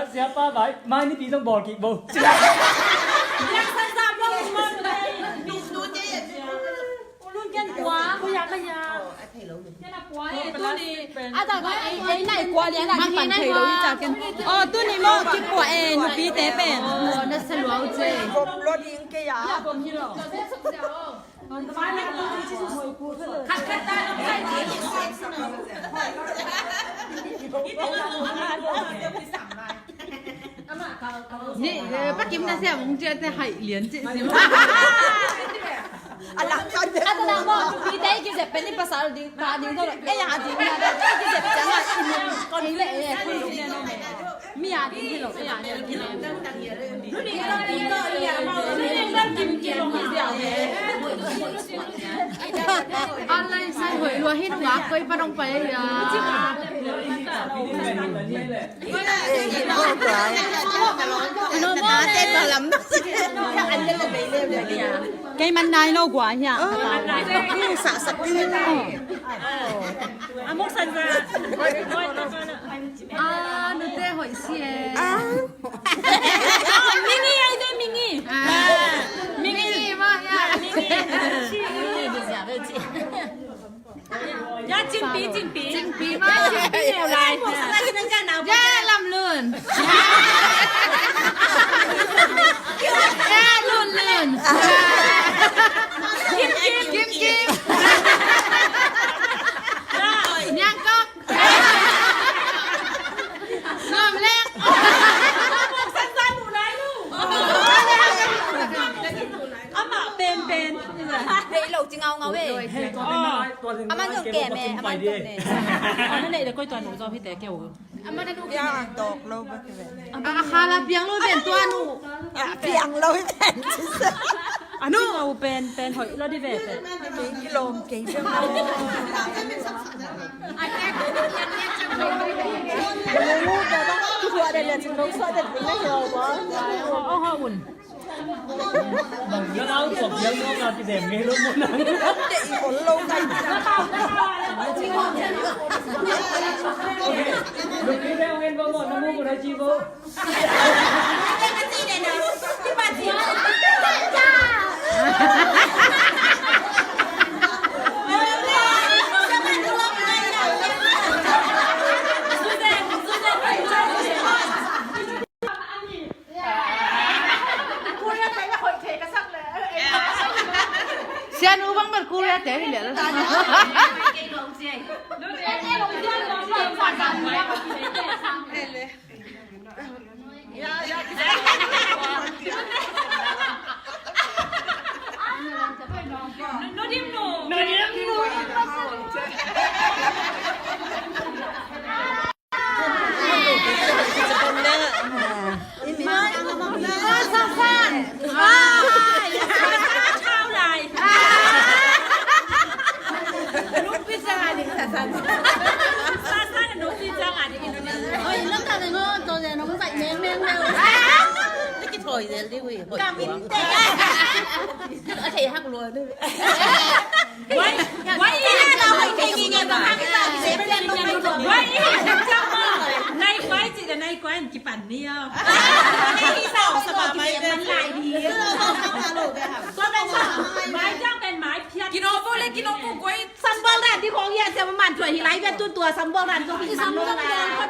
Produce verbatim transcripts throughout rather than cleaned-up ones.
Siapa bai, mai ni pi zong bawl kik bo. Yang san sa bawl mo. Ulun ken kua, kua ya ka ya. Ken a kua e, tuni. A ta ka e, e nai kua lian a kipan thei lo ni ta ken. Oh, tuni mo kikua e, nupi te pen. Oh, na sa luau che. Gom lo ding ke ya. Ya gom hi lo. Ni, eh, Pakim na sia mong cia te hai lian ci sim. Alam kan de. Ata na mo, pi te ki zep pen ni pasal ding, pa ding to. Eh, ya ding na, ki zep cia ma, kon le, eh, kon le. Mi a ding hi lo, mi a ding hi lo. Online sai hoih lua hi, nungak koi pa dong pai a. Kei man nai lo gua hi a. Sa sak ding. A mok san sa. Ah, nute hoih si e. Ah. Mingi ai de mingi. Ah. Mingi ma ya. Mingi. Ya cingpi, cingpi. Cingpi ma. Cingpi neu lai. Ya lamlun. Ya lunlun. Kim kim. Kim kim. Nyangkok. Nuam lek. Sansan mu nai lu. Ama pen pen. Nei lo ci ngau ngau e. Ama zong kem e, ama zong ne. Ama nei le koi tuan mu zong hi te keu. Ama na nu. Piang dok lo ba ke ve. A khala piang lo pen tuan mu. A piang lo pen. Anu. Au pen pen hoih lo di ve pen. Kei kilom kei. Sianu bang ber Korea te hi lel. Sambal dan di kong ya siapa mantua hilai betul tua sambal dan tu sambal dan.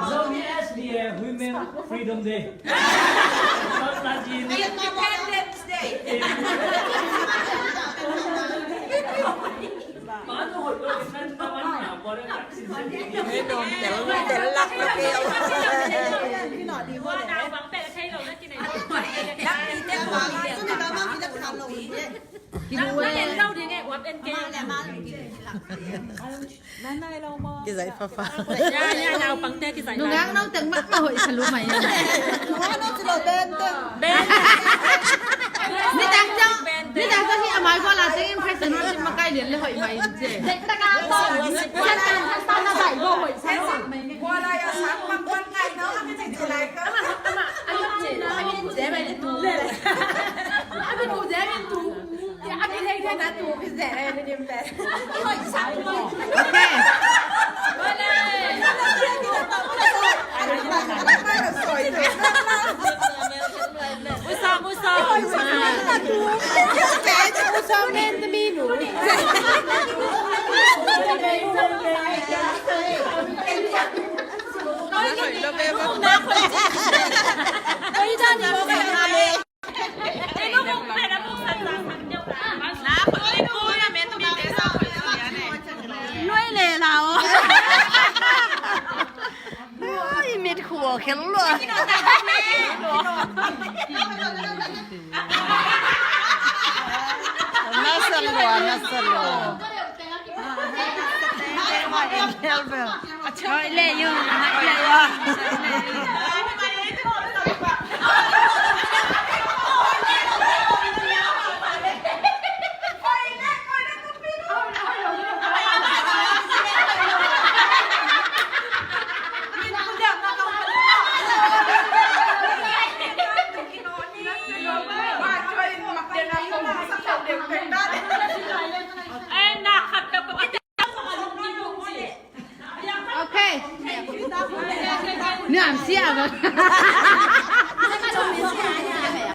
Zomi S D A Women Freedom Day. Independence Day. Kizaih fafa. Nungak no teng mah mah hoih sa lu mai. Nidang jong. Ni tak sa hi a mai ko la teng in Christian worship makai lian le hoih mai in ce. Dek taka ko. Christian worship na bai ko hoih sa lo. Ko la ya sa man man kai no. Ama ama ama ce na ama ce mai le tu. Ama tu ce mai tu. Ama le le na tu ce mai le dim pe. Okay. Musa, musa. Musa men minu. Nuai le lau. Ai, mit khua khel lua. Nasa lua, nasa lua. Hoih le yu, hoih le yu. Okay. Niam sia ba.